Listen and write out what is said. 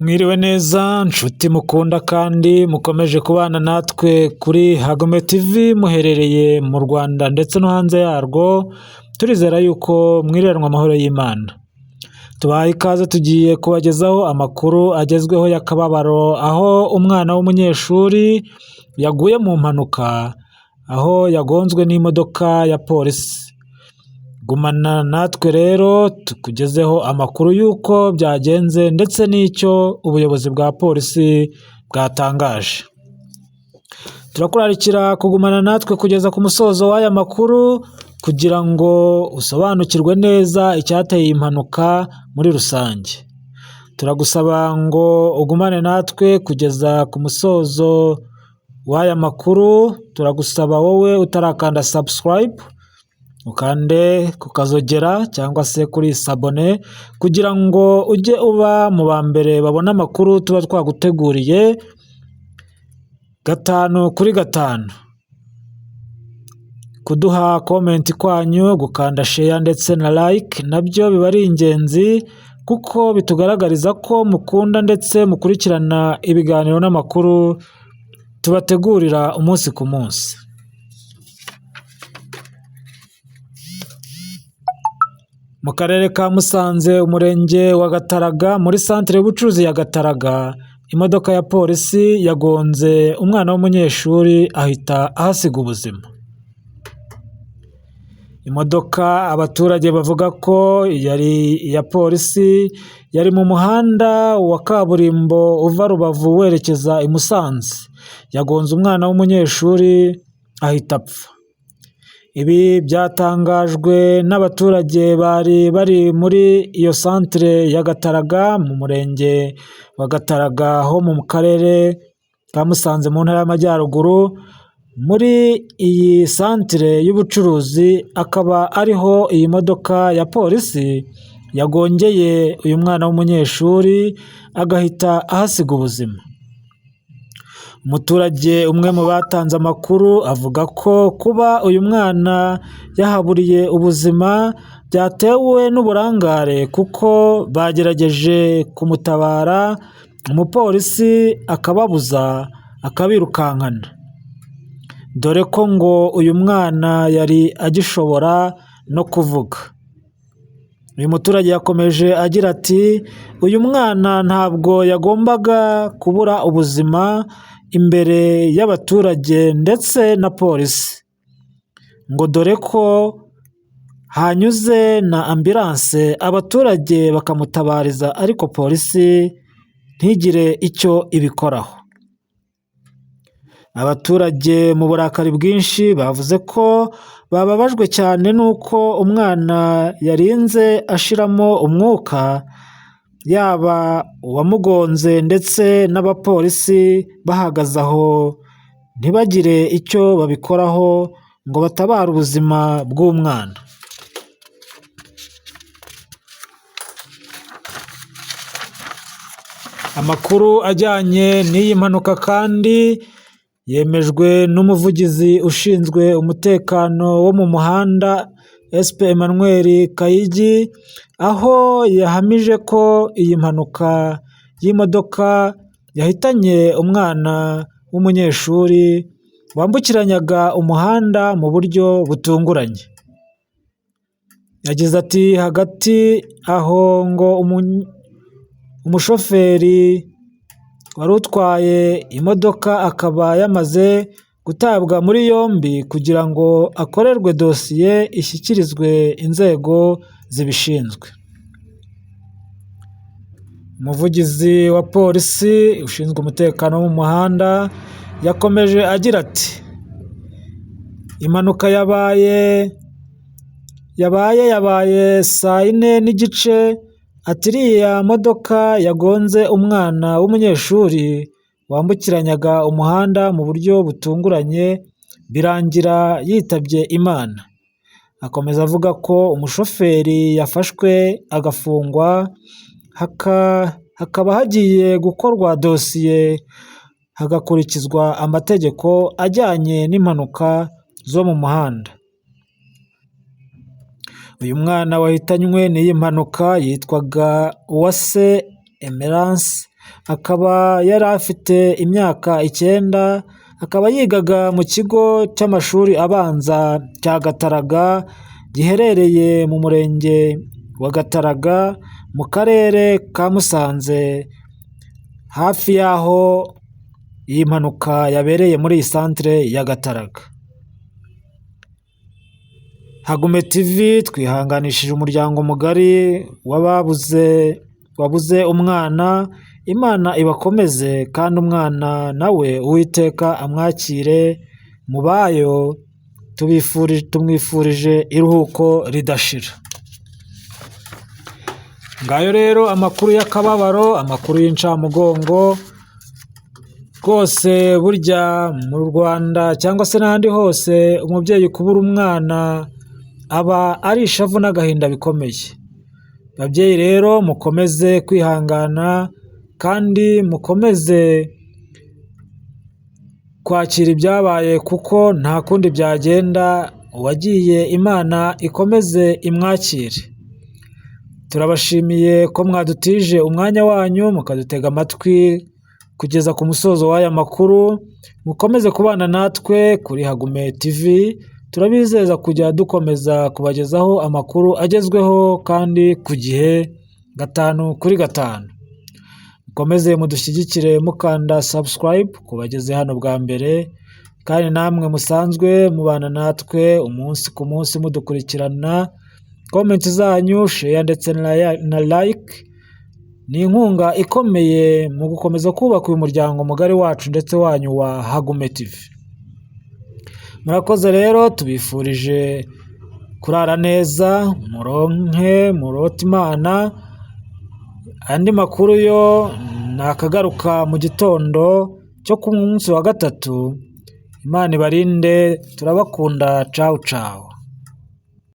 Mwiriwe neza nshuti mukunda kandi mukomeje kubana natwe kuri Hagome TV muherereye mu Rwanda ndetse no hanze yarwo, turizera yuko mwiriranwa amahoro y'Imana. Tubahaye ikaze tugiye kubagezaho amakuru agezweho y'akababaro, aho umwana w'umunyeshuri yaguye mu mpanuka, aho yagonzwe n'imodoka ya polisi. Gumana natwe rero tukugezeho amakuru y'uko byagenze ndetse n'icyo ubuyobozi bwa polisi bwatangaje. Turakurarikira kugumana natwe kugeza ku musozo w'aya makuru kugira ngo usobanukirwe neza icyateye iyi mpanuka muri rusange. Turagusaba ngo ugumane natwe kugeza ku musozo w'aya makuru, turagusaba wowe utarakanda subscribe ukande ku kazogera cyangwa se kuri sabone kugira ngo ujye uba mu ba mbere babona amakuru tuba twaguteguriye gatanu kuri gatanu. Kuduha comment kwanyu, gukanda share ndetse na like nabyo biba ari ingenzi kuko bitugaragariza ko mukunda ndetse mukurikirana ibiganiro n'amakuru tubategurira umunsi ku munsi. Mu karere ka Musanze, umurenge wa Gataraga, muri santere y'ubucuruzi ya Gataraga, imodoka ya polisi yagonze umwana w'umunyeshuri ahita ahasiga ubuzima. Imodoka abaturage bavuga ko yari iya polisi, yari mu muhanda wa kaburimbo uva Rubavu werekeza i Musanze, yagonze umwana w'umunyeshuri ahita apfa. Ibi byatangajwe n'abaturage bari bari muri iyo santere ya Gataraga mu murenge wa Gataraga ho mu karere ka Musanze mu ntara y'Amajyaruguru, muri iyi santere y'ubucuruzi akaba ariho iyi modoka ya polisi yagongeye uyu mwana w'umunyeshuri agahita ahasiga ubuzima. Umuturage umwe mu batanze amakuru avuga ko kuba uyu mwana yahaburiye ubuzima byatewe n'uburangare kuko bagerageje kumutabara umupolisi akababuza akabirukankana, dore ko ngo uyu mwana yari agishobora no kuvuga. Uyu muturage yakomeje agira ati "Uyu mwana ntabwo yagombaga kubura ubuzima imbere y'abaturage ndetse na polisi, ngo dore ko hanyuze na ambulance abaturage bakamutabariza ariko polisi ntigire icyo ibikoraho." Abaturage mu burakari bwinshi bavuze ko bababajwe cyane n'uko umwana yarinze ashiramo umwuka, yaba uwamugonze ndetse n'abapolisi bahagaze aho ntibagire icyo babikoraho ngo batabare ubuzima bw'umwana. Amakuru ajyanye n'iyi mpanuka kandi yemejwe n'umuvugizi ushinzwe umutekano wo mu muhanda SP Emmanuel Kayigi, aho yahamije ko iyi mpanuka y'imodoka yahitanye umwana w'umunyeshuri wambukiranyaga umuhanda mu buryo butunguranye. Yagize ati "Hagati aho ngo umushoferi wari utwaye imodoka akaba yamaze gutabwa muri yombi kugira ngo akorerwe dosiye ishyikirizwe inzego zibishinzwe." Umuvugizi wa polisi ushinzwe umutekano wo mu muhanda yakomeje agira ati "Impanuka yabaye yabaye saa yine n'igice, ati iriya modoka yagonze umwana w'umunyeshuri wambukiranyaga umuhanda mu buryo butunguranye birangira yitabye Imana." Akomeza avuga ko umushoferi yafashwe agafungwa, hakaba hagiye gukorwa dosiye hagakurikizwa amategeko ajyanye n'impanuka zo mu muhanda. Uyu mwana wahitanywe n'iyi mpanuka yitwaga Uwase Emerance. Akaba yari afite imyaka 9, akaba yigaga mu kigo cy'amashuri abanza cya Gataraga, giherereye mu murenge wa Gataraga, mu karere ka Musanze, hafi y'aho iyi mpanuka yabereye muri iyi santere ya Gataraga. Hagume TV twihanganishije umuryango mugari w'ababuze wabuze umwana, Imana ibakomeze kandi umwana nawe Uwiteka amwakire mu bayo, tumwifurije iruhuko ridashira. Ngayo rero amakuru y'akababaro, amakuru y'incamugongo, rwose burya mu Rwanda cyangwa se n'ahandi hose umubyeyi kubura umwana aba ari ishavu n'agahinda bikomeye. Babyeyi rero mukomeze kwihangana kandi mukomeze kwakira ibyabaye kuko nta kundi byagenda, uwagiye Imana ikomeze imwakire. Turabashimiye ko mwadutije umwanya wanyu mukadutega amatwi kugeza ku musozo w'aya makuru, mukomeze kubana natwe kuri Hagume TV, turabizeza kujya dukomeza kubagezaho amakuru agezweho kandi ku gihe, 5 kuri 5. Mukomeze mudushyigikire mukanda subscribe ku bageze hano bwa mbere, kandi namwe musanzwe mubana natwe umunsi ku munsi mudukurikirana, comment zanyu, share ndetse na like ni inkunga ikomeye mu gukomeza kubaka uyu muryango mugari wacu ndetse wanyu wa Hagume TV. Murakoze rero, tubifurije kurara neza, muronke murote Imana. Andi makuru yo nakagaruka mu gitondo cyo ku munsi wa 3. Imana ibarinde, turabakunda, cawu cawu.